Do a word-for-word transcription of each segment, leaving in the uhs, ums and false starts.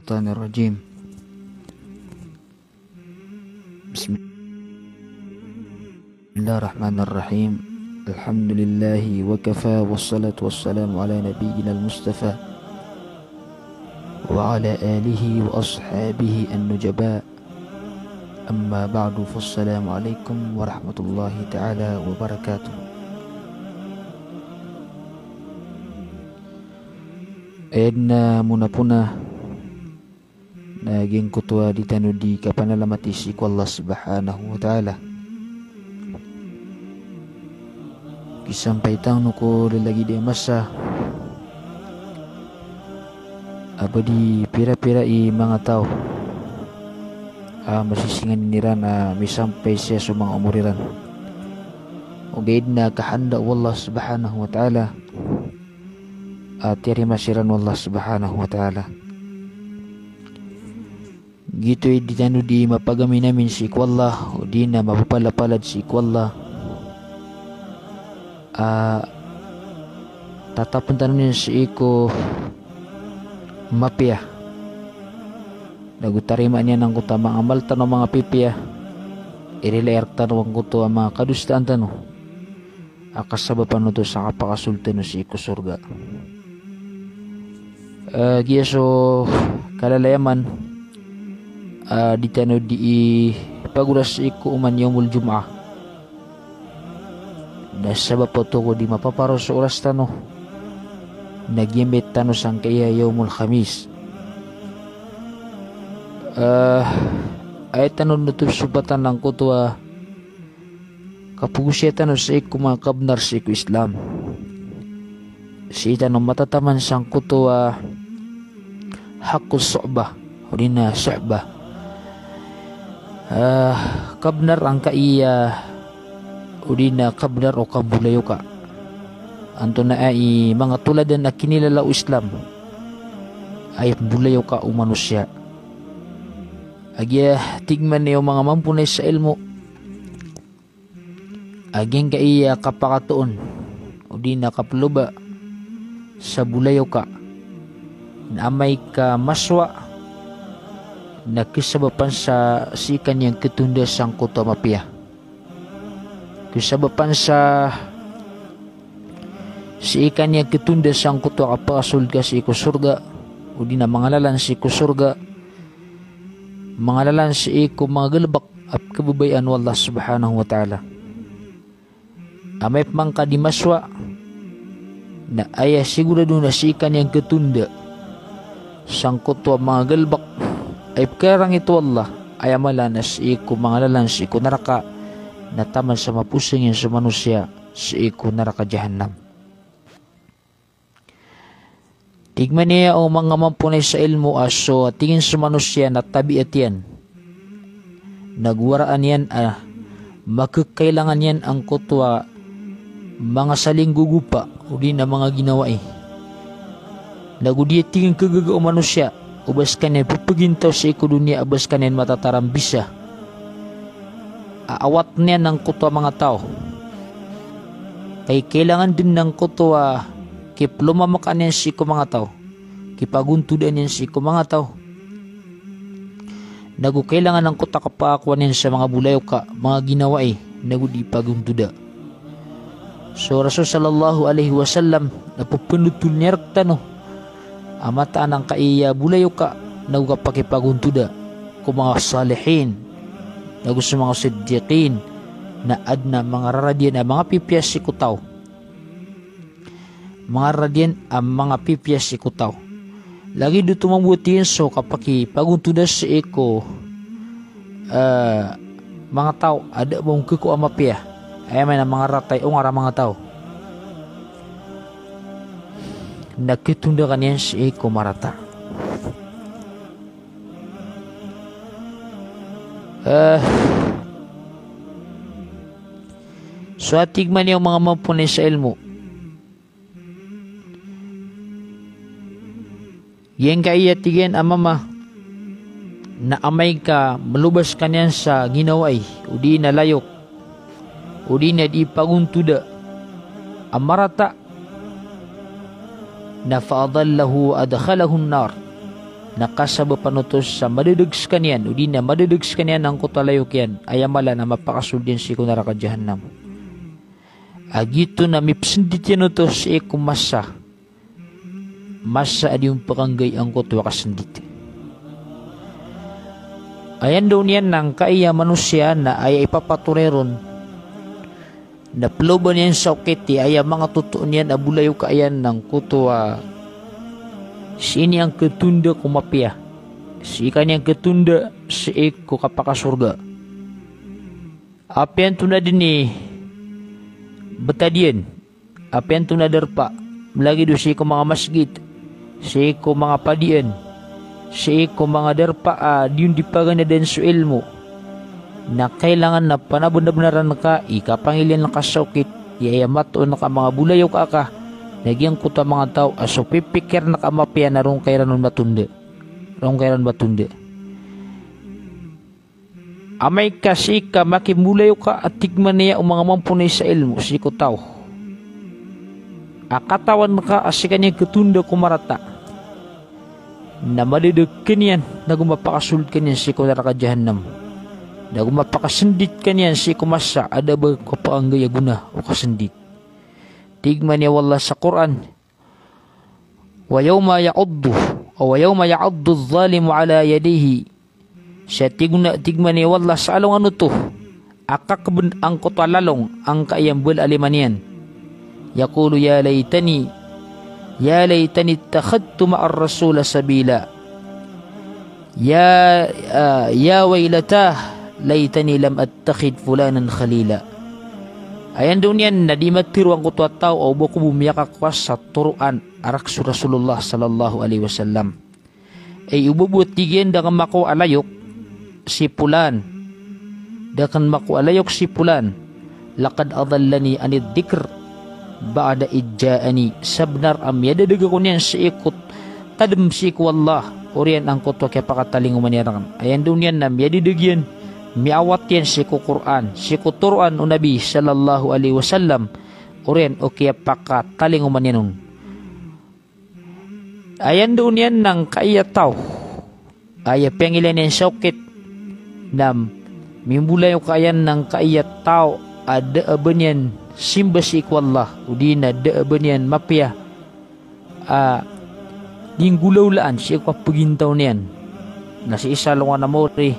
الشيطان الرجيم. بسم الله الرحمن الرحيم. الحمد لله وكفى، والصلاة والسلام على نبينا المصطفى وعلى آله وأصحابه النجباء. أما بعد، فالسلام عليكم ورحمة الله تعالى وبركاته. Aya dn a mona-pona na giyangkoto a di tano di kapanalamati sii ko Allah Subhanahu wa Ta'ala. Kisampay tano ko lalagid a masa a ba di pira-pira i manga taw a masisinganin iran a misampay siya so manga omor iran. Ogaid na kahanda o Allah Subhanahu wa Ta'ala a tiyarima siran o Allah Subhanahu wa Ta'ala. Giyoto i di tano di mapagaminamin sii ko Allah, odi na mapapalapalad sii ko Allah a tatapn tano niyan sii ko mapiya. Nago tarimaan iyan angkoto a manga amal tano a manga pipiya. Irilai rktano angkoto a manga kadosaan tano a kasabapan oto sa kapakasold tano sii ko sorga. Eh, giya so kalalayaman a di tano di ipagoras sii ko oman Yawmul Jum'ah. Na sabap oto ko di mapaparo so oras tano na giyambit tano sangkaya Yawmul Khamis. Eh, aya tano dn oto sopatan angkoto a kapagosaya tano sii ko manga kabnar sii ko Islam. Sii tano matataman sangkoto a haqqus suhbah, odi na suhbah. Eh, kabnar angkaiya, odi na kabnar o kabolayoka. Antonaa i manga toladan a kinilala o Islam a ipmbolayoka o manosiya. A giya tig man iyan o manga mamponay sa ilmo a giyangkaiya kapakatoon odi na kaploba sa bolayoka na amay ka masowa na kisabapan sa sii kaniyan kitonda sangkoto a mapiya. Kisabapan sa sii kaniyan kitonda sangkoto a kapakasold ka sii ko sorga, odi na manga lalan sii ko sorga, manga lalan sii ko manga galbk a pkhababayaan o Allah Subhanahu wa Ta'ala. Amay pman ka di masowa na aya sigorado na sii kaniyan kitonda sangkoto a manga galbk a ipkharangit o Allah, aya mala na sii ko manga lalan sii ko naraka, na taman sa maposing iyan so manosiya sii ko naraka Jahannam. Tig man iyan o manga mamponay sa ilmo a so, tig iyan, so manosiya na tabiat iyan, nago waraan iyan a makakailangan iyan angkoto a manga salinggogopa odi na manga ginawai. Nago di, tig iyan, khagaga o manosiya o ba skaniyan pphagintaw sii ko doniya a ba skaniyan matatarambisa a awatn iyan angkoto a manga taw. Kay kailangan dn angkoto a kiplomamakaan iyan sii ko manga taw, kipagontodaan iyan sii ko manga taw. Nago kailangan angkoto a kapakakowa niyan sa manga bolayoka, manga ginawai, nago di pagontoda. So Rasul sallallahu alaihi wasallam na pphanotol iyan rktano a mataan angkaiya bolayoka nago kapakipagontoda ko manga salihin nago so manga siddiqin, na adn a manga rarad iyan a manga pipiya sii ko taw. Manga rarad iyan a manga pipiya sii ko taw. Lagid oto mambo, tig iyan, so kapakipagontoda sii ko, eh, manga taw a da a ba on khakoo a mapiya. Aya maana a manga rata i ongar a manga taw na kitonda ka niyan sii ko marata. Eh, so, a tig man iyan o manga mamponay sa ilmo, giyangkaiya, tig iyan, a mama na amay ka mlobas ka niyan sa ginawai odi na layok odi na di pagontoda a marata, na fa adallahu wa adkhalahu an-nar. na kasabapan oto sa madadag skaniyan, odi na madadag skaniyan angkoto a layok iyan, aya mala na mapakasold iyan sii ko naraka jahannam. A giyoto na mipsndit iyan oto sii ko masa, masa a di on pakanggay angkoto a kasndit. Aya ndao niyan na angkaya manosiya na aya ipapatoray ron na ploba niyan sa okit i aya manga totoo niyan a bolayoka iyan angkoto a sii niyan khatonda ko mapiya, sii ka niyan khatonda sii ko kapakasorga. Apiya antonaa dn i btad iyan, apiya antonaa darpa, mlagid o sii ko manga masgit, sii ko manga padian, sii ko manga darpa a di on di paganadn so ilmo, na kailangan na panabnabnaran ka i kapangilay ngka sa okit i aya matoon ka a manga bolayoka ka, na giyangkoto a manga taw a so pipikirn ka a mapiya na roo ngka iran on matonda. Roo ngka iran matonda. Amay ka sii ka makimolayoka a tig man iyan o manga mamponay sa ilmo sii ko taw a katawan ka a sii ka niyan khatonda ko marata, na madadag ka niyan, nago mapakasold ka niyan sii ko naraka jahannam, nago mapakasndit ka niyan sii ko masa a da a ba kapakanggay a gona o kasndit. Tig man iyan o Allah sa Qur'an, "Wa yawma ya'addu, wa yawma ya'addu adh-dhalimu ala yadayhi." Sa tig o na, tig man iyan o Allah sa alongan oto a kakbn angkoto a lalong angkaya mbala a lima niyan. Yaqulu ya laytani, ya laytani ittakhadhtu ma'ar rasuli sabila. Ya, ah, ya waylata laytani lam attakhidh fulanan khalila. Aya ndao niyan na di matharo angkoto a taw a o ba ko bo miyakakowa sa toroan a rakhs o Rasulullah sallallahu alaihi wasallam. Ay o ba bo, tig iyan, da akn makowa a layok si pulan. Da akn makowa a layok si pulan. Laqad adallani anidh dhikr ba'da idh ja'ani. Sabnar a miyadadg ako niyan sii ko tadm sii ko Allah, oriyan angkoto a kiyapakatalingoma niyan rakn. Aya ndao niyan na miyadadg iyan, miyaawat iyan sii ko Qur'an, sii ko toroan o Nabi sallallahu alaihi wasallam, oriyan o kiyapakatalingoma niyan on. Aya ndao niyan na angkaya taw a aya piyangilay niyan sa okit na mimbolayoka iyan na angkaya taw a da a ba niyan simba sii ko Allah, odi na da a ba niyan mapiya a di nggolawlaan sii ko kapagintaw niyan. Na sii sa alongan a maori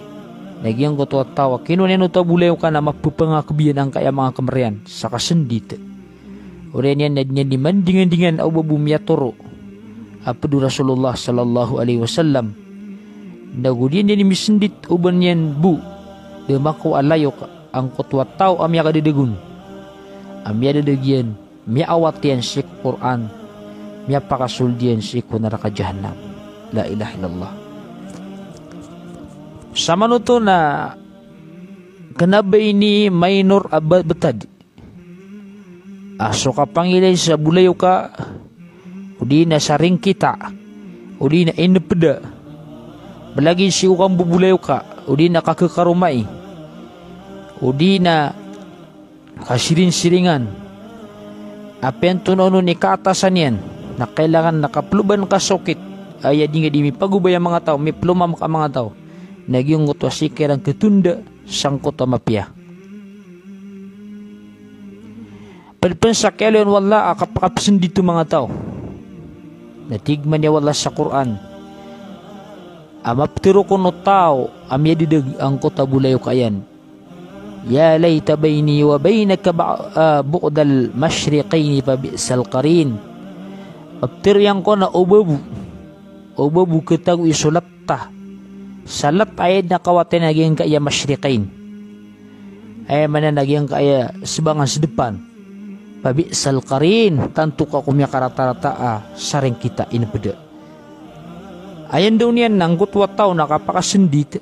na giyangkoto a taw a kinowa niyan oto a bolayoka na mapapangakb iyan angkaya manga kmr iyan sa kasndit. Oriyan iyan na di niyan di mandingandingan a o ba bo miyatoro a pd o Rasulullah sallallahu alaihi wasallam. Na go di niyan di misndit o ba niyan bo da makowa a layok angkoto a taw a miyakadadg on, a miyadadg iyan, miyaawat iyan sii ko Qur'an, miyapakasold iyan sii ko naraka jahannam. La ilaha illallah. Samanoto na kna ba ini minor a ba-, btad a so kapangilay sa bolayoka, odi na sa ringkita, odi na inpda, mlagid sii ko kambobolayoka, odi na kakhakaromai, odi na kasiringsiringan. Apiya antonaa on i kaatasan iyan, na kailangan na kaploban ka sa okit, aya di nga di mipagobay a manga taw, miplomam ka a manga taw, na giyangkoto a sii ka iran khatonda sangkoto a mapiya. Pd pn sa kiyaaloy o Allah a kapakapsndit o manga taw. Na tig man iyan o Allah sa Qur'an a maptharo kon o taw a miyadadg angkoto a bolayoka iyan. Ya layta bayni wa baynaka ba-, ah, bu'dal mashriqayni fa bi'sal qarin. Maptharo iyan kon a o ba bo, o ba bo khatago i so lat ta. Sa lat aya dn a kawatan iyan a giyangkaya mashriqayn. Aya maana na giyangkaya sbangan sdpan. Fa bi'sal qarin, tanto ka ko miyakaratarata a saringkita, inpda. Aya ndao niyan na angkoto a taw na kapakasndit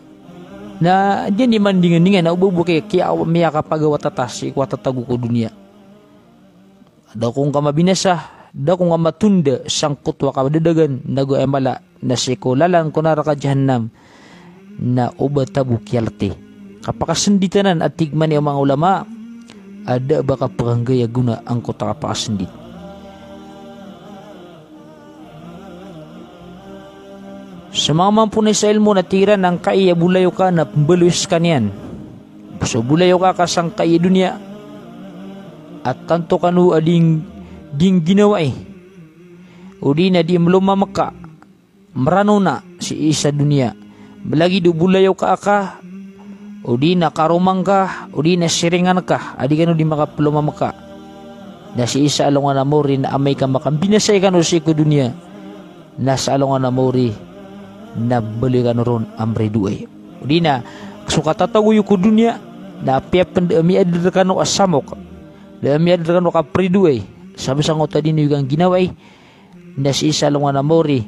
na di niyan di mandingandingan a o ba bo ki-, kiya-, miyakapagawatata sii ko a tatago ko doniya. Da ko ngka mabinasa, da ko ngka matonda sangkoto a kadadagan, nago aya mala na sii ko lalan ko naraka jahannam, na o ba ta bo kiyalti. Kapakasndit anan a tig man iyan o manga ulama a da a ba kapakanggay a gona angkoto a kapakasndit. So manga mamponay sa ilmo na tig iran a angkai a bolayoka na pmbaloy skaniyan. So bolayoka ka sangkai a doniya a tanto kano a di ngginawai, odi na di mlomamka, mrano na sii sa doniya. Lagid o bolayoka ka, odi na karoma ngka, odi na siringan ka a di kano di makaplomamka, na sii sa alongan a maori na amay ka makambinasai kano sii ko doniya, na sa alongan a maori na baloy kano ron a mridoay. Odi na so katatago iyo ko doniya na apiya pn da a miyaadn rkano a samok, da a miyaadn rkano a kapridoay, sabap sangkoto a di niyo ginawa i, na sii sa alongan a maori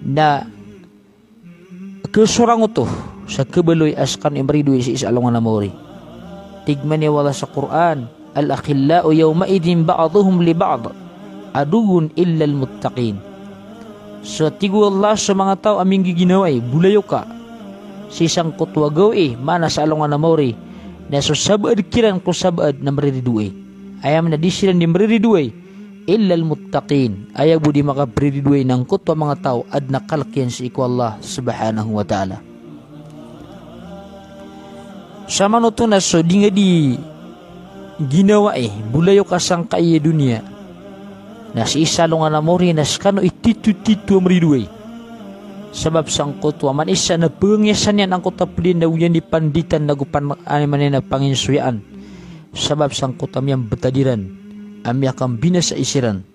na kasorang oto sa kabaloy a skano i mridoay sii sa alongan a maori. Tig mambo o Allah sa Qur'an, "Al-akhillau yawma'idhin ba'duhum li ba'd aduwwun illal muttaqin." So tig o Allah, so manga taw a minggiginawai, bolayoka sii sangkoto a gawii, maana sa alongan a maori, na so sabaad kiran ko sabaad na mriridoay. Aya maana di siran di mriridoay, illal muttaqin, aya bo di makapriridoay na angkoto a manga taw a adn a kalk iyan sii ko Allah subhanahu wa ta'ala. Samanoto na so di nga di ginawai, bolayoka sangkai a doniya, na sii sa alongan a maori na skano i titotito a mridoay. Sabap sangkoto a man isa na pngiyasan iyan angkoto a pd iyan na go niyan di panditan na go pan-, aya maana niyan na panginsoyaan. Sabap sangkoto a miyambtad iran a miyakambinasai siran.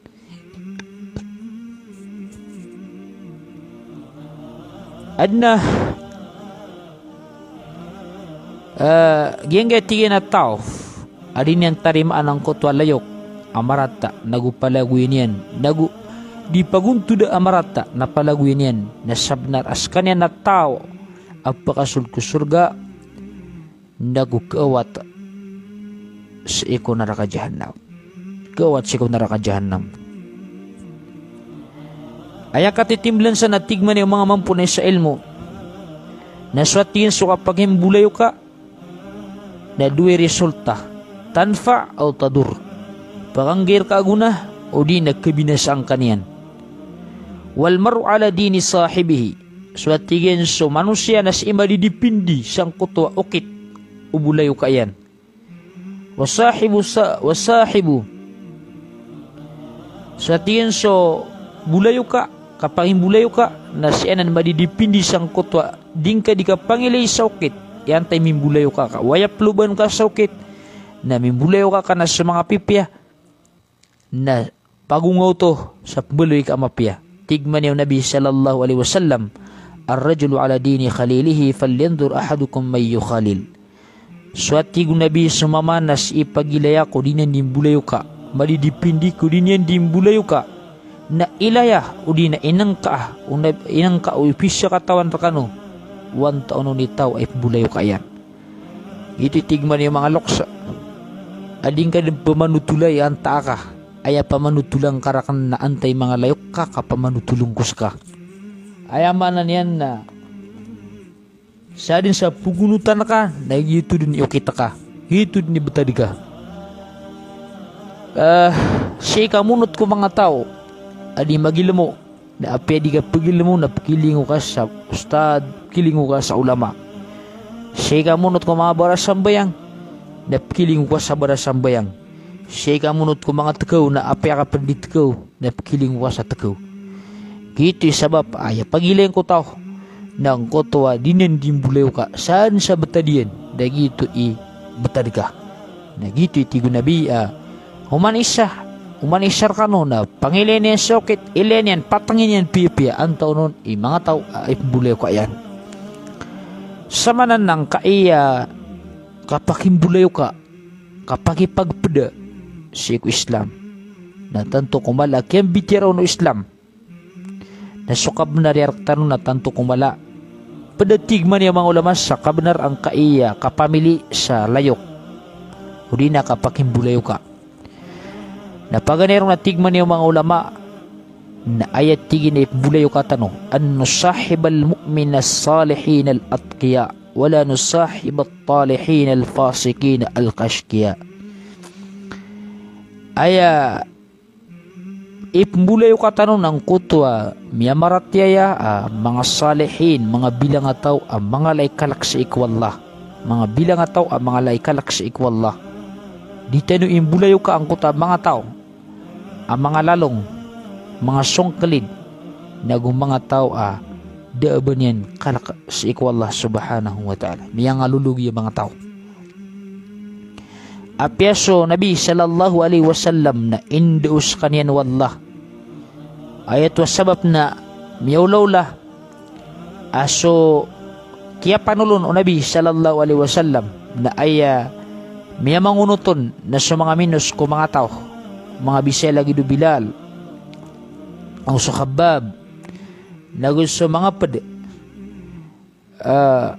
Adn a, eh, giyangkai tig iyan a taw a di niyan tarimaan angkoto a layok a marata, na go palagoyan iyan, na go di pagontoda a marata na palagoyan iyan, na sabnar a skaniyan a taw a pkasold ko sorga, na go kaawat sii ko naraka jahannam. Kaawat sii ko naraka jahannam. Aya katitimblan san a tig mambo o manga mamponay sa ilmo, na so a tig iyan so kapakimbolayoka na dowa i resulta, tanfa' aw tadur. Pakanggay rka a gona, odi na kabinasaan ka niyan. Wal mar'u ala dini sahibihi. So a tig iyan so manosiya na sii madidipindi sangkoto a okit o bolayoka iyan. Wa sahibu sa-, wa sahibu. So a tig iyan so bolayoka, kapakimbolayoka, na sii anan madidipindi sangkoto a di ngka di kapangilay sa okit i antaa i mimbolayoka ka. Waya ploban ka sa okit, na mimbolayoka ka na so manga pipiya, na pagonga oto sa pmbaloy ka a mapiya. Tig mambo o Nabi sallallahu alaihi wasallam, "Ar-rajulu ala dini khalilihi, falyanzur ahadukum man yukhalil." So a tig o Nabi, so mama na sii pagilaya ko di niyan di mbolayoka, madidipindi ko di niyan di mbolayoka, na ilaya, odi na inngka, o na, inngka o ipisa katawan rkano o antaa onon i taw a ipmbolayoka iyan. Giyoto i tig mambo o manga loks a di ngka dn pmanothola i antaa ka, aya pamanothol angka rakn na antaa i manga layok ka, kapamanotholn ko ska. Aya maana niyan na sadn sa pgonotan ka, na giyoto dn i okit ka, giyoto dn i btad ka. Eh, sii ka monot ko manga taw a di magilmo, na apiya di ka pagilmo na pkilingo ka sa ustad, pkilingo ka sa ulama. Sii ka monot ko manga barasambayang, na pkilingo ka sa barasambayang. Sii ka monot ko manga tkaw, na apiya ka pd di tkaw, na pkilingo ka sa tkaw. Giyoto i sabap a aya pagilayn ko taw na angkoto a di niyan di mbolayoka, sadn sa btad iyan, na giyoto i btad ka. Na giyoto i tig o Nabi a, oman isa, oman isa rkano na pangilayn iyan sa okit, ilayn iyan, patngin iyan piyapiya antaa onon i manga taw a ipmbolayoka iyan. Samanan angkai a kapakimbolayoka, kapakipagpda sii ko Islam, na tanto ko mala a kiyambitiyarai on o Islam. Na so kabnar iyan rktano na tanto ko mala. Pd a tig mambo o manga ulama sa kabnar angkai a kapamili sa layok, odi na kapakimbolayoka. Na paganay ron a tig mambo o manga ulama, na aya tig iyan a ipmbolayoka tano, an nusahibal mu'minas salihinal atqiya, wala nusahibal talihinal fasiqinal ashqiya. Aya Ipmbolayoka tano angkoto a miyamaratiyaya a manga salihin, manga bilangataw a manga laikalk sii ko Allah. Manga bilangataw a manga laikalk sii ko Allah. Di tano imbolayoka angkoto a manga taw a manga lalong, manga songklid, nago manga taw a da a ba niyan kalk sii ko Allah subhanahu wa ta'ala. Miyangalologi a manga taw. Apiya so Nabi sallallahu alaihi wasallam na indao skaniyan o Allah. Aya oto a sabap na miyaolaola a so kiyapanolon o Nabi sallallahu alaihi wasallam na aya miyamangonot on na so manga minos ko manga taw, manga bisaya lagid o Bilal, ago so Khabbab, nago so manga pd ah,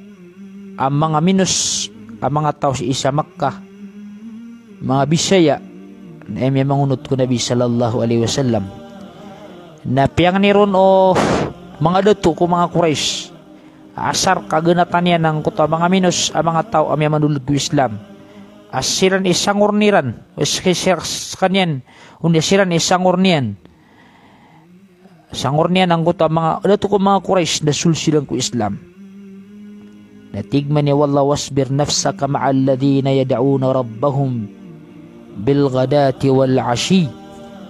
a manga minos a manga taw sii sa Makkah, manga bisaya, na aya miyamangonot ko Nabi sallallahu alaihi wasallam. Na piyangni ron o manga dato ko manga Quraysh, asar kaganatan iyan angkoto a manga minos a manga taw a miyamanold ko Islam. A siran i sangor iran, o sk-, skaniyan, o na siran i sangor iyan. Sangor iyan angkoto a manga dato ko manga Quraysh na sold siran ko Islam. Na tig man iyan o Allah, "Wasbir nafsaka ma'al ladhina yad'una rabbahum bil ghadati wal 'ashiyyi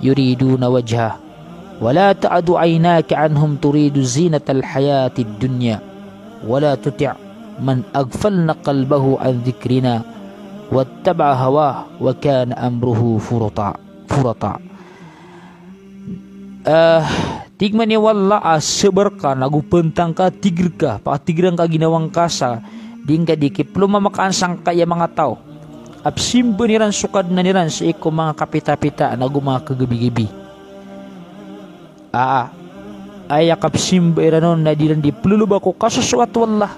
yuriduna wajhah. Wa la ta'du 'aynaka 'anhum turidu zinatal hayatid dunya. Wa la tuti' man aghfalna qalbahu 'an dhikrina wattaba'a hawahu wa kana amruhu furuta." Furuta. Ah, tig man iyan o Allah a sabar ka, nago pantang ka, tigr ka, pakatigr angka ginawa ngka sa di ngka di kiplomamakaan sangkaya manga taw a pzimbaan iran so Kadnan iran sii ko manga kapitapita, nago manga kagabigabi. Aa, aya kapzimba iran on na di ran di ploloba ko kasosoat o Allah.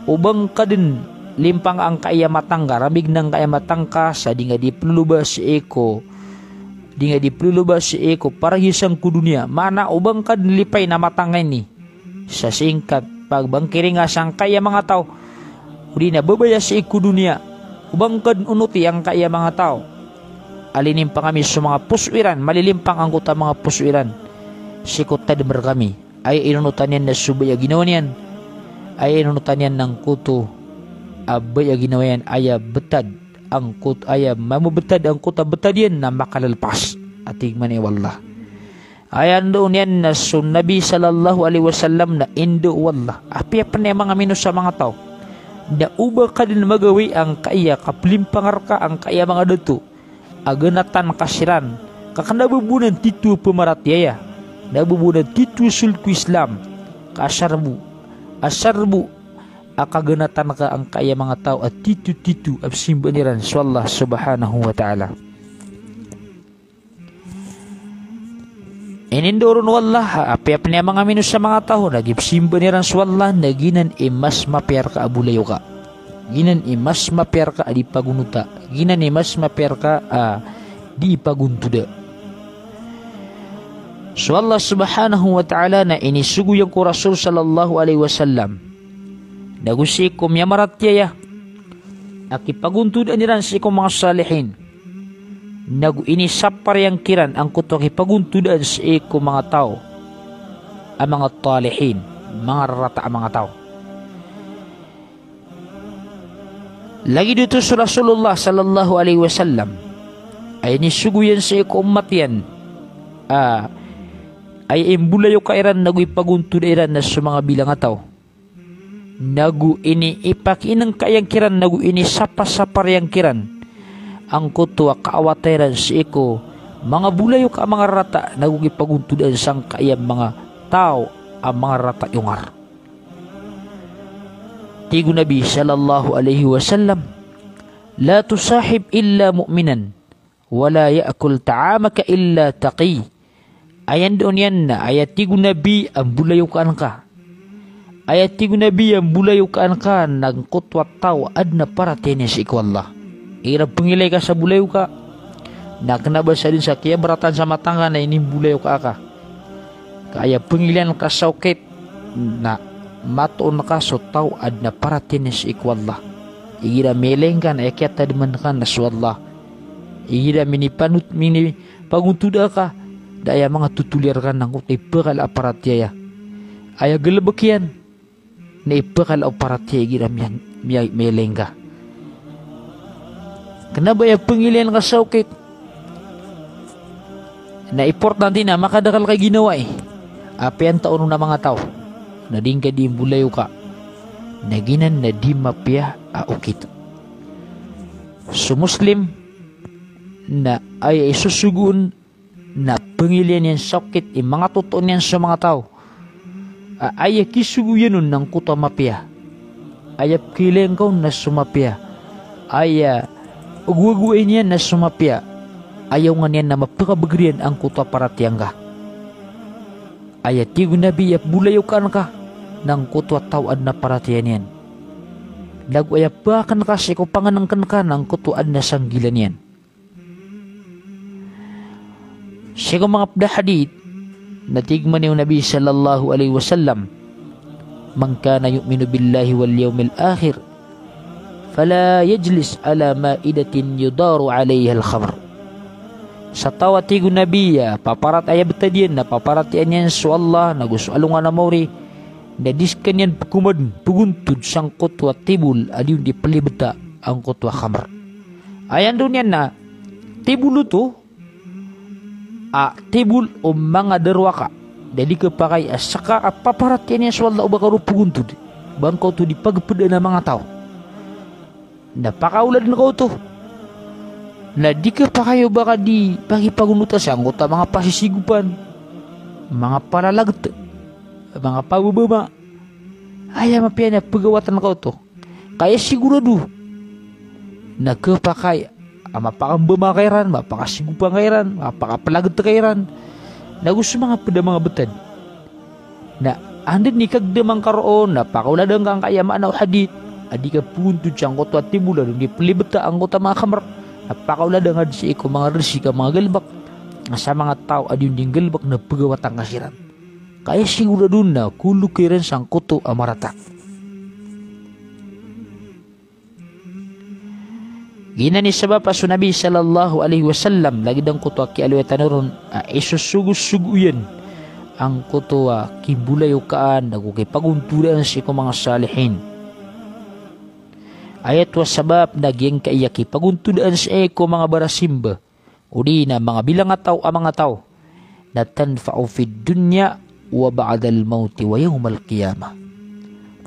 O ba ngka dn limpang angkaya mata ngka, ramig na angkaya mata ngka sa di ngka di ploloba sii ko, di ngka di ploloba sii ko parahiyasan ko doniya. Maana o ba ngka dn lipay na mata ngka ini sa singkat pagbangkiringa sangkaya manga taw, odi na babaya sii ko doniya. O ba ngka dn onoti angkaya manga taw a linimpang ami so manga poso iran, malilimpang angkoto a manga poso iran sii ko tadm rkami. Aya inonotan iyan na so baya ginawa niyan. Aya inonotan iyan na angkoto a baya ginawa niyan, aya btad angkoto, aya mamabtad angkoto a btad iyan na makalalpas. A tig man iyan o Allah. Aya ndao niyan na so Nabi sallallahu alaihi wasallam na indao o Allah. Apiya pn aya manga minos a manga taw na o ba ka dn magawii angkaya kaplimpang rka angkaya manga dato a ganatan ka siran, ka kna ba bo nan tito a pamaratiyaya, kna ba bo nan tito a sold ko Islam, ka asar bo, asar bo a kaganatan ka angkaya manga taw a tito-tito a pzimbaan iran so Allah subhanahu wa ta'ala. Inindao ron o Allah, apiya pn aya manga minos a manga taw na gii pzimbaan iran so Allah, na giyanan i mas mapiya rka a bolayoka. Giyanan i mas mapiya rka a di pagonota. Giyanan i mas mapiya rka a di pagontoda. So Allah subhanahu wa ta'ala na inisogo iyan ko Rasul sallallahu alaihi wasallam, nago sii ko miyamaratiyaya a kipagontodaan iran sii ko manga salihin, nago inisapar iyan kiran angkoto a kipagontodaan sii ko manga taw a manga talihin, manga rarata a manga taw. Lagid oto so Rasulullah sallallahu alaihi wasallam a inisogo iyan sii ko omat iyan a aya imbolayoka iran nago ipagontoda iran na so manga bilangataw. Nago inipakiinengka iyan kiran, nago inisapasapar iyan kiran angkoto a kaawata iran sii ko manga bolayoka a manga rarata, nago kipagontodaan sangkaya manga taw a manga rarata i ongar. Tig o Nabi sallallahu alaihi wasallam, "La tusahib illa mu'minan, wa la ya'kul ta'amaka illa taqi." Aya ndao niyan na aya tig o Nabi a mbolayokaan ka, aya tig o Nabi a mbolayokaan ka na angkoto a taw a adn a paratiyaya niyan sii ko Allah. Igira pngilay ka sa bolayoka, na kna ba sa dn sa kiyabaratan sa mata ngka na inimbolayoka ka. Ka aya pngilayan ka sa okit na matoon ka so taw a adn a paratiyaya niyan sii ko Allah. Igira miilay ngka na aya kiyatadman ka na so Allah. Igira minipanot, minipagontoda ka, da aya manga totol iyan rka na angkoto a ipakala a paratiyaya. Aya galbk iyan na ipakala o paratiyaya igira miya, miya, miyalingga. Kna ba aya pngilay angka sa okit na importante na makadakl ka i ginawai. Apiya antaa on a manga taw na di ngka di mbolayoka na giyanan na di mapiya a okit. So Muslim na aya isosogo on na pngilayan iyan sa okit i manga totoo niyan so manga taw a aya kisogo iyan on na angkoto a mapiya. Aya pkhailay ngka on na so mapiya. Aya gowagowai niyan na so mapiya. Aya onga niyan na mapkabagr iyan angkoto a paratiyaya ngka. Aya tig o Nabi a bolayokaan ka na angkoto a taw a adn a paratiyaya niyan. Nago aya phaakn ka sii ko pangnngkn ka na angkoto a adn a sanggilaan iyan. Sii ko manga pd a hadith na tig mambo o Nabi sallallahu alaihi wasallam, "Man kana yu'minu billahi wal yawmil akhir, fala yajlis ala ma'idatin yudaru alaihal khamr." Sa taw a tig o Nabi a paparat, aya btad iyan na paparatiyayaan iyan so Allah nago so alongan a maori, na di skaniyan pkhamadn, pgontod sangkoto a table a di on di plibta angkoto a khamr. Aya ndao niyan na table oto a table o manga darowaka. Da di khapakay a ska a paparatiyayaan iyan so Allah o ba ka roo pgontod, ba ngka oto di pagpdaan a manga taw. Na pakaoladn ka oto. Na di khapakay o ba ka di pakipagonota sangkoto a manga pasisigopan, manga palalaget, manga pababama. Aya mapiya na pagawatan ka oto. Ka aya sigorado na khapakay a mapakambama ka iran, mapakasigopa ka iran, mapakaplaget ka iran, nago so manga pd a manga btad. Na anda dn i kagdam angka roo na pakaoladan ka angkaya maana o hadith a di ka pgontod sangkoto a table a di plibta angkoto a manga khamr. Na pakaoladan ka dn sii ko manga rizki a manga galbk. Na sa manga taw a di on di nggalbk na pagawatan ka siran. Ka aya sigorado na kholog ka iran sangkoto a marata. Giyanan i sabap a so Nabi sallallahu alaihi wasallam, lagid angkoto a kiyaaloya tano ron, a isosogosogo iyan angkoto a kimbolayokaan ago kipagontodaan sii ko manga salihin. Aya oto a sabap na giyangkaya kipagontodaan sii ko manga barasimba odi na manga bilangataw a manga taw, na tanfa'u fid dunya wa ba'dal mawti wa yawmal qiyamah.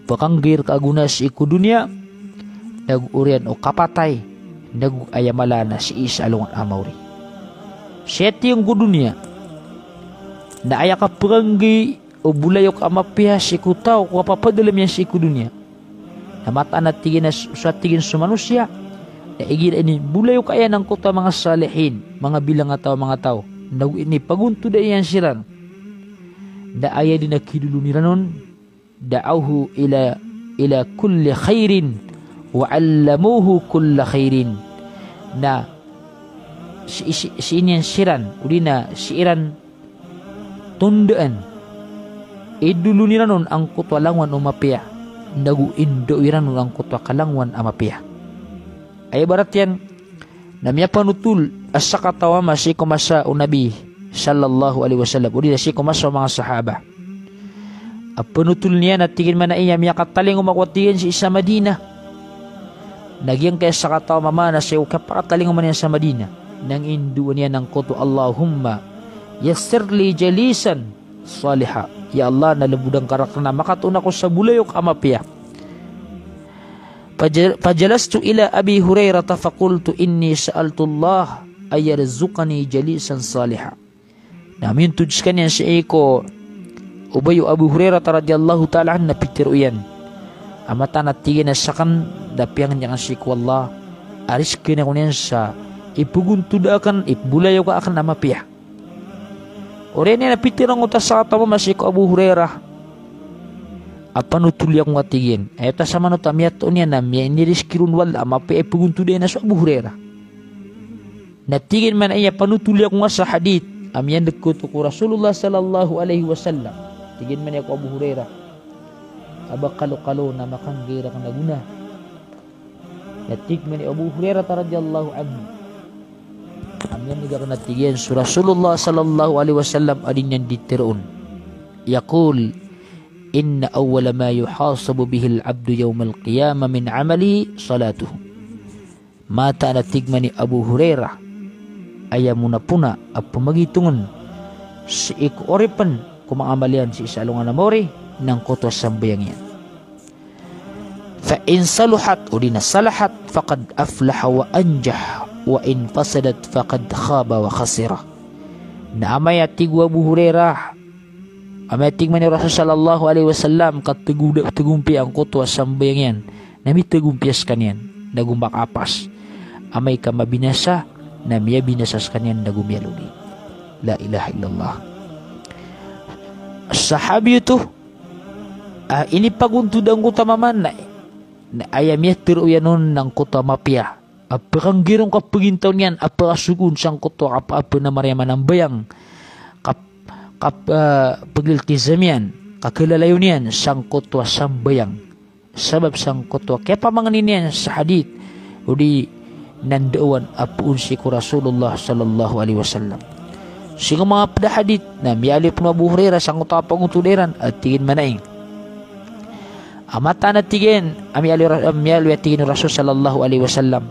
Pkanggi rka a gona sii ko doniya, nago oriyan o kapatay, nago aya mala na sii sa alongan a maori. Sii tig iyan ko doniya, na aya kapkanggi o bolayok a mapiya sii ko taw ko kapapadalm iyan sii ko doniya. Na mataan a tig iyan a so, so a tig iyan so manosiya na igira inibolayok iyan angkoto a manga salihin, manga bilangataw a manga taw, nago inipagontoda iyan siran, na aya dn a kidolon iran on, da'awhu ila, ila kulli khairin wa 'allamuhu kulla khairin. Na sii, sii, sii niyan siran, odi na sii iran tondaan, idolon iran on angkoto a langowan o mapiya, nago indao iran on angkoto a kalangowan a mapiya. Aya ibarat iyan na miyapanotol a sakataw a mama sii ko masa o Nabi sallallahu alaihi wasallam, odi na sii ko masa o manga sahaba. A panotol niyan a tig iyan mambo a miyakatalingoma ako a tig iyan sii sa Madinah. Na giyangkaya sakataw a mama na sii ko kapakatalingoma niyan sa Madinah, na indoa niyan angkoto, "Allahumma yassir li jalisan saliha." Ya Allah, na lbodan ka rakn a makatoon ako sa bolayok a mapiya. Faja-, fajalastu ila Abi Hurairah faqultu, "Inni sa'altu Allah an yarzuqani jalisan saliha." Na miyontod skaniyan sii ko obayo Abu Hurairah radhiyallahu ta'ala anhu na pitharo iyan a mataan a tig iyan a sakn da piyangni akn sii ko Allah a rizkiin ako niyan sa ipogontoda akn, ipbolayoka akn a mapiya. Oriyan iyan a pitharo angkoto a sakataw a mama sii ko Abu Hurairah a panotoli ako nga tig iyan. Aya oto a samanoto a miyatoon iyan na miya-, inirizki ron o Allah a mapiya i pogontoda iyan a so Abu Hurairah. Na tig iyan mambo a panotoli ako nga sa hadith a miyandk oto ko Rasulullah sallallahu alaihi wasallam. Tig iyan mambo ko Abu Hurairah a ba kalokalo na makanggi rakn a gona. Na tig mambo o Abu Hurairah radhiyallahu anhu Amay niyan, tig iyan, so Rasulullah sallallahu alaihi wasallam a di niyan di teroon. Yaqul, "Inna awwala ma yuhasabu bihil abdu yawmal qiyamah min amalihi salatuhu." Mataan a tig man i Abu Hurairah, aya monapona a pemagitongen sii ko oripen ko manga amal iyan sii sa alongan a maori na angkoto a sambayang iyan. Fa in saluhat, o di na salahat, faqad aflaha wa anjah, wa in fasadat faqad khaba wa khasira. Na amay a tig o Abu Hurairah, amay a tig man i Rasul sallallahu alaihi wasallam ka tego-, tegompiya angkoto a sambayang iyan, na mitegompiya sekaniyan, na go makaapas. Amay ka mabinasa, na miyabinasa sekaniyan, na go miyalogi. La ilaha illallah. Sahabi oto, ah, inipagontod angkoto a mama na, na aya miyatero iyan on na angkoto a mapiya a pekanggirong ka pegintaw niyan a pekasogoon sangkoto a kap-, a penamariyaman a mbayang, kap-, kap-, ah, pegiltizam iyan, ka kelalayon iyan sangkoto a sambayang. Sabap sangkoto a kiyapamangni niyan sa hadith, o di na ndaowan a poon sii ko Rasulullah sallallahu alaihi wasallam. Sii ko manga ped a hadith, na miyaaloy pen o Abu Hurairah sangkoto a kapagontod iran, a tig iyan manaing a mataan a tig iyan, a miyaaloy ra-, a miyaaloy a tig iyan o Rasul sallallahu alaihi wasallam.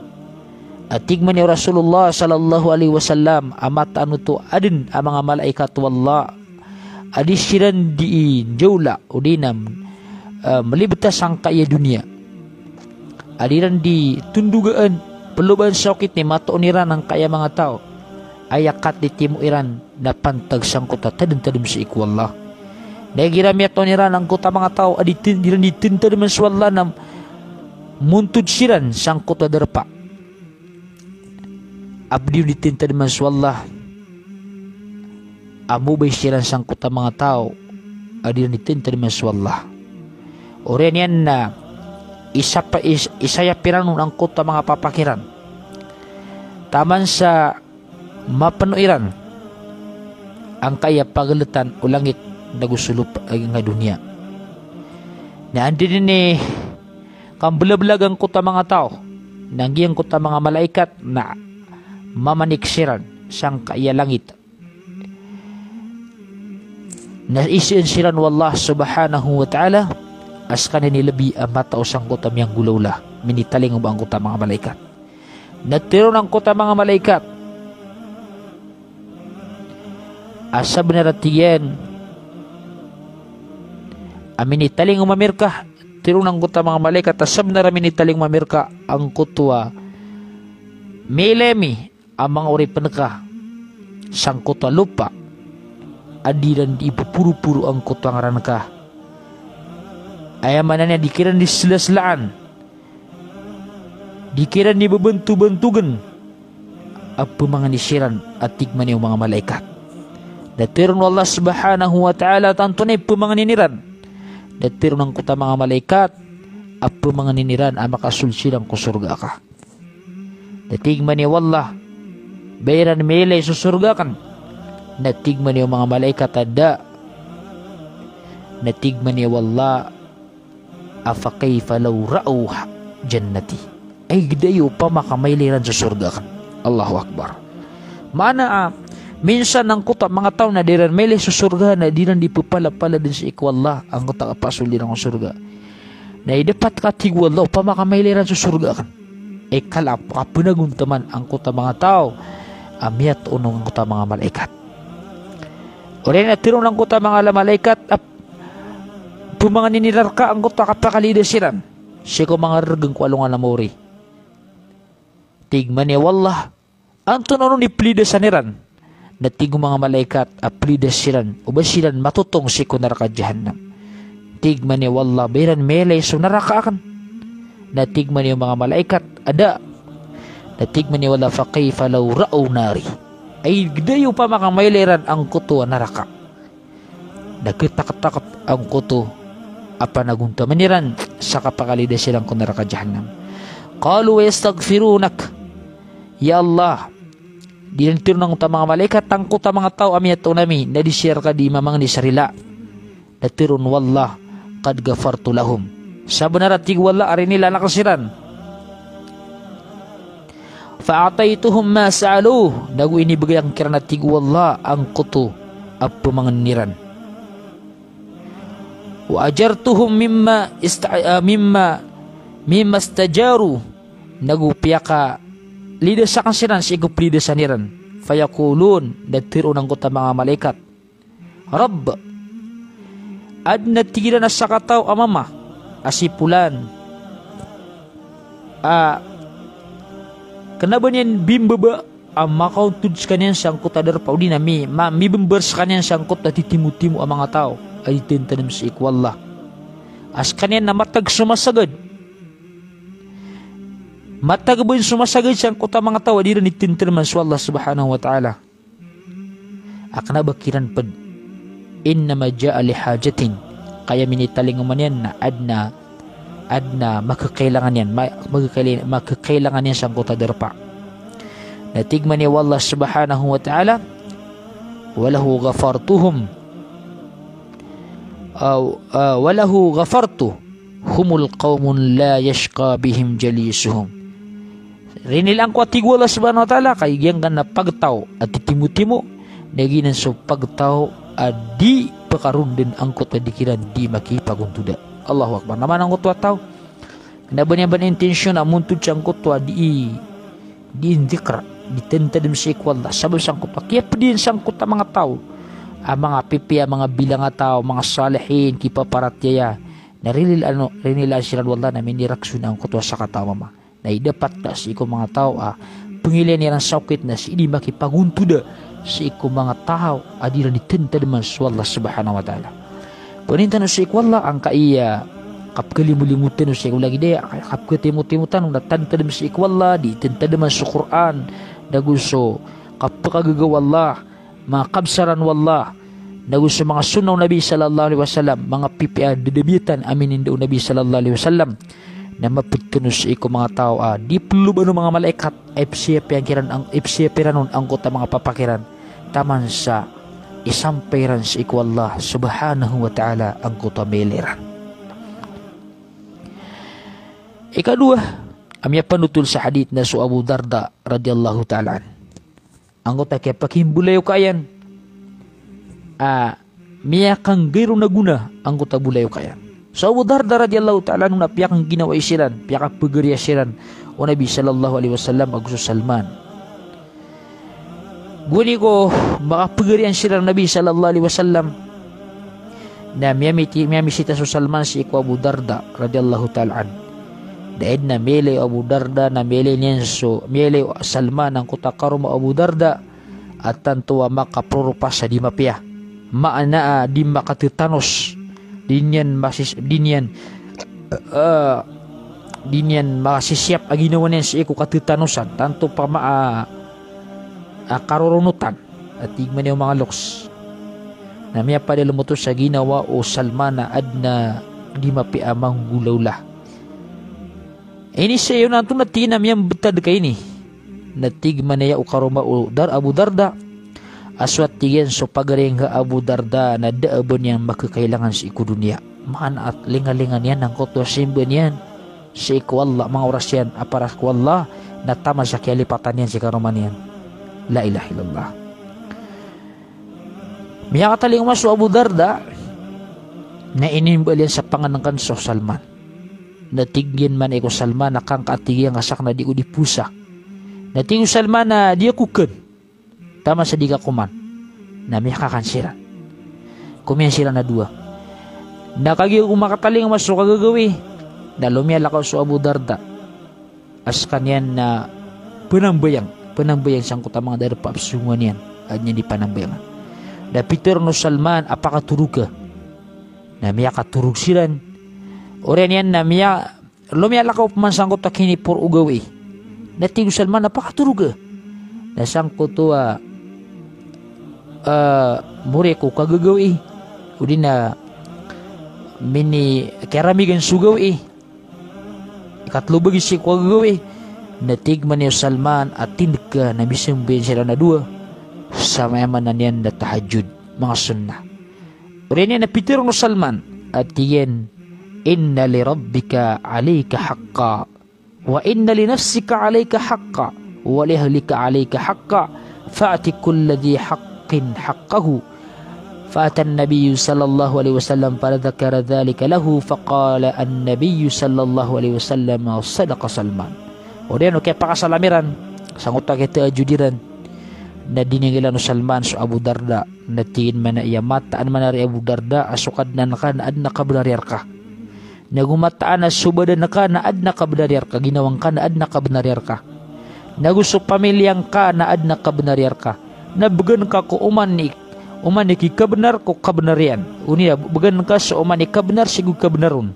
A tig man i Rasulullah sallallahu alaihi wasallam, a mataan oto a aden a manga malaikat o Allah a di siran di njawla, o di na, ah, melibet sangkaya doniya. A di iran di tondogaan, pelobaan sa okit na matoon iran angkaya manga taw. Aya katitimo iran na pantag sangkoto a tademtadem sii ko Allah. Na igira miyatoon iran angkoto a manga taw a di ten-, di iran di tentademan so Allah na montod siran sangkoto a darpa. Apiya di iran di tentademan so Allah, a mobay siran sangkoto a manga taw a di iran di tentademan so Allah. Oriyan iyan na isapa-, is-, isayap iran on angkoto a manga papak iran taman sa mapeno iran angkaya pageletan o langit nago so lopa, eh, nga doniya. Na anda den i kambelabelag angkoto a manga taw, na giyangkoto a manga malaikat na mamanik siran sangkaya langit. Na iseen siran o Allah subhanahu wa ta'ala a sekaniyan i lebi a matao sangkoto a miyanggolawla, minitalingoma angkoto a manga malaikat. Na teroon angkoto a manga malaikat a sabenar a tig iyan a minitalingoma mi reka, teroon angkoto a manga malaikat a sabenar a minitalingoma mi reka angkoto a miyailay ami a manga oripen ka sangkoto a lopa a di iran di ipeporoporo angkoto a ngaran ka. Aya maana niyan a di kiran di selaselaan, di kiran di bebentobentogen a pemangni siran, a tig man iyan o manga malaikat. Na teroon o Allah subhanahu wa ta'ala a tanto na i pemangnin iran. Na teroon angkoto a manga malaikat a pemangnin iran a makasold siran ko sorga ka. Na tig man iyan o Allah, ba iran miyailay so sorga aken? Na tig man iyan o manga malaikat a da. Na tig man iyan o Allah, a fa kayfa law ra'aw jannati. Ay, geda iyo opama ka mailay iran so sorga aken. Allahu Akbar. Maana, ah, minsan angkoto a manga taw na di iran mailay so sorga na di iran di pepalapala den sii ko Allah angkoto a kapasold iran ko sorga. Na idapat ka, tig o Allah, opama ka mailay iran so sorga aken. Ay kala a kapenagontaman angkoto a manga taw a miyatoon angkoto a manga malaikat. Oriyan a teroon angkoto a manga la-, malaikat a pemangnin iran reka angkoto a kapakalidas iran sii ko manga reregen ko alongan a maori. Tig man iyan o Allah, antonaa on i pelidasan iran? Na tig o manga malaikat a pelidas iran o ba siran matotong sii ko naraka Jahannam. Tig man iyan o Allah, ba iran miyailay so naraka aken? Na tig man iyan o manga malaikat a da. Na tig man iyan o Allah, fa kayfa law ra'aw nari. Ay, geda iyo opama ka mailay iran angkoto a naraka. Na ketaketakep angkoto a panagontaman iran sa kapakalidas iran ko naraka Jahannam. Qalu wa yastaghfirunak. Ya Allah, di iran teroon angkoto a manga malaikat, angkoto a manga taw a miyatoon ami na di siran reka di mamangni sa rila. Na teroon o Allah, qad ghafartu lahum. Sabenar a tig o Allah a rinilala aken siran. Fa a'taytuhum ma sa'aluh, nago inibgay akn kiran a tig o Allah angkoto a pmangnin iran. Wa ajartuhum mimma ista-, ah, mimma, mimma istajaru, nago piyakalidasakn siran sii ko plidasan iran. Fayaqulun, da tharoon angkoto a manga malaikat, Rabb, adn a tig iran a sakataw a mama a si Pulan a kna ba niyan bimbaba a makaontod skaniyan sangkoto a darpa odi na mi-, ma-, mibmbar skaniyan sangkoto a titimotimo a manga taw a di tantadm sii ko Allah. A skaniyan na matag so masagad. Matag bn so masagad sangkoto a manga taw a di iran di tantadman so Allah subhanahu wa ta'ala. A kna ba kiran pd. Innama jaa li hajatin. Kaya minitalingoma niyan na adn a, adn a makakailangan iyan, ma-, makakaila-, makakailangan iyan sangkoto a darpa. Na tig man iyan o Allah subhanahu wa ta'ala, "Walahu ghafartuhum." Aw, ah, "Walahu ghafartu humul qawmun la yashqa bihim jalisuhum." Rinilaan ko a tig o Allah subhanahu wa ta'ala, ka giyangkanan a pagtaw a titimotimo, na giyanan so pagtaw a di pakaronden angkoto a di kiran di makipagontoda. Allahu Akbar. Na maana angkoto a taw, kna ba niyan ba intensyon a montod sangkoto a di, di indikr, di tantadm sii ko Allah. Sabap sangkoto a kiyapd iyan sangkoto a manga taw a manga pipiya, manga bilangataw, manga salihin, kipaparatiyaya. Na rinil-, ano, rinilaan siran o Allah na minirakson angkoto a sakataw a mama. Na idapat da sii ko manga taw a pngilayn iran sa okit na sii di makipagontoda sii ko manga taw a di iran di tantadman so Allah subhanahu wa ta'ala. Pnin tano sii ko Allah angkai a kapkalimolimo tano sii ko lagid aya, kapkatimotimo tano na tantadm sii ko Allah, di tantadman so Qur'an, nago so kapakagaga o Allah, manga kabsaran o Allah, nago so manga sunnah o Nabi sallallahu alaihi wasallam, manga pipiya a dadabiyatan a mininda o Nabi sallallahu alaihi wasallam. Na mapd tano sii ko manga taw a di ploban o manga malaikat a ipsiyapiran ang-, ipsiyapiran on angkoto a manga papak iran taman sa isampay iran sii ko Allah subhanahu wa ta'ala angkoto a mailay iran. Ikadowa a miyapanotol sa hadith na so Abu Darda radhiyallahu ta'ala anhu. Angkoto a kiyapakimbolay o kayan a miyakanggay ron a gona angkoto a bolay o kayan. So Abu Darda radhiyallahu ta'ala anhu na piyakangginawai siran, piyakapagariya siran o Nabi sallallahu alaihi wasallam ago so Salman. Gowani ko makapagariyan siran o Nabi sallallahu alaihi wasallam, na miyamiti-, miyamisita so Salman sii ko Abu Darda radhiyallahu ta'ala anhu. Da aya dn a miyailay o Abu Darda, na miyailay niyan so, miyailay o Salman angkoto a karoma o Abu Darda a tanto a makaproropa sa di mapiya. Maana a di makatetanos. Di niyan masis-, di niyan, eh, di niyan masisiyap a ginawa niyan sii ko katetanosan. Tanto pama a, a karoronotan. A tig man iyan o manga loks. Na miyapadalm oto sa ginawa o Salman a adn a di mapiya a manggolawla. Inisa iyo na antonaa, tig iyan, a miyambtad ka ini? Na tig man iyan o karoma o Dar-, Abu Darda a so, a tig iyan, so pagari ngka Abu Darda na da a ba niyan makakailangan sii ko doniya. Maana a lingalingan iyan angkoto a simba niyan sii ko Allah, manga oras iyan a para ko Allah, na taman sa kiyalipatan iyan sii karoma niyan. La ilaha illallah. Miyakatalingoma so Abu Darda na inimbal iyan sa pangnngkn so Salman. Na tig iyan man i ko Salman a kangka, tig iyan, ka sakn a di ko di posa. Na tig o Salman a di ako kn. Taman sa di ka koman. Na miyakakan siran. Komiyan siran a dowa. Na kagiya ko makatalingoma so kagagawii, na lomiyalakaw so Abu Darda a skaniyan na pnambayang, pnambayang sangkoto a manga darpa a pzongowan iyan a di niyan di panambayangan. Na pitharo o Salman a pakatorog ka. Na miyakatorog siran. Oriyan iyan na miya-, lomiyalakaw pman sangkoto a kiniporo o gawii. Na tig o Salman a pakatorog ka. Na sangkoto a, ah, mori ko kagagawii, odi na mini-, kiyaramigan so gawii. Ikatlo bagi sii ko kagagawii. Na tig man iyan o Salman a tindg ka, na misambayang siran a dowa sa mayaman a niyan na tahajjud, manga sunnah. Oriyan iyan na pitharo o Salman a tig iyan, "Inna li rabbika alayka haqqa, wa inna li nafsika alayka haqqa, ولأهلك عليك حقا فأعط كل ذي حق حقه. فأتى النبي صلى الله عليه وسلم فذكر ذلك له فقال النبي صلى الله عليه وسلم: صدق سلمان. Oriyan o kiyapakasalam iran sangkoto a kitahajjud iran, na dininggilan o Salman so Abu Darda, na tig iyan man a, aya mataan man a ri Abu Darda a so Kadnan ka na adn a kabnar iyan rka. Nago mataan a so badan ka na adn a kabnar iyan rka, ginawang ka na adn a kabnar iyan rka. Nago so pamilya ngka na adn a kabnar iyan rka. Na bgan ka ko oman i, oman i kikabnar ko kabnar iyan. Odi na bgan ka so oman i kabnar sii ko kabnar on.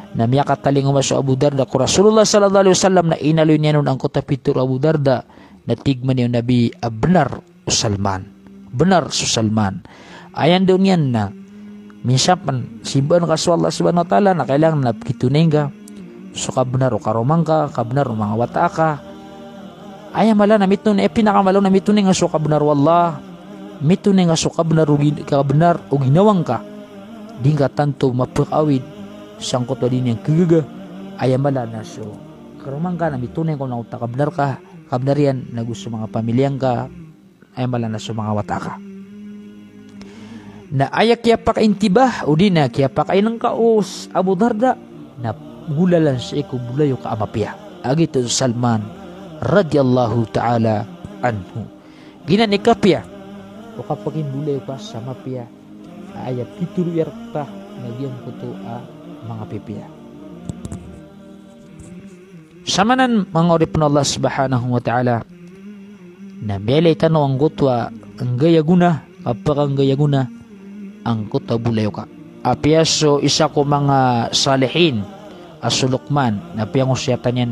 Na miyakatalingoma so Abu Darda ko Rasulullah sallallahu alaihi wasallam na inaloy niyan on angkoto a pitharo o Abu Darda, na tig man iyan o Nabi a bnar o Salman. Bnar so Salman. Aya ndao niyan na minsan pn simbaan ka so Allah subhanahu wa ta'ala na kailangan na pkitonay ngka so kabnar o karoma ngka, kabnar o manga wata aka. Aya mala na mitonay, aya pinakamala on na mitonay ngka so kabnar o Allah, mitonay ngka so kabnar o gin-, kabnar o ginawa ngka. Di ngka tanto mapkawid sangkoto a di niyan kagaga. Aya mala na so karoma ngka na mitonay ngka on angkoto a kabnar ka, kabnar iyan, nago so manga pamilya ngka, aya mala na so manga wata aka. Na aya kiyapakaintibah, odi na kiyapakainngka o s-, Abu Darda, na golalan sii ko bolayoka a mapiya a giyoto so Salman radiyallahu ta'ala anhu. Giyanan i kapiya o kapakimbolayokn sa mapiya a aya pitharo iyan rka na giyangkoto a manga pipiya. Samanan manga oripn o Allah subhanahu wa ta'ala, na miyailay tano angkoto a nggay a gona, kapakanggay a gona, angkoto a bolayoka. Apiya so isa ko manga salihin a so Luqman, na piyangosiyatan iyan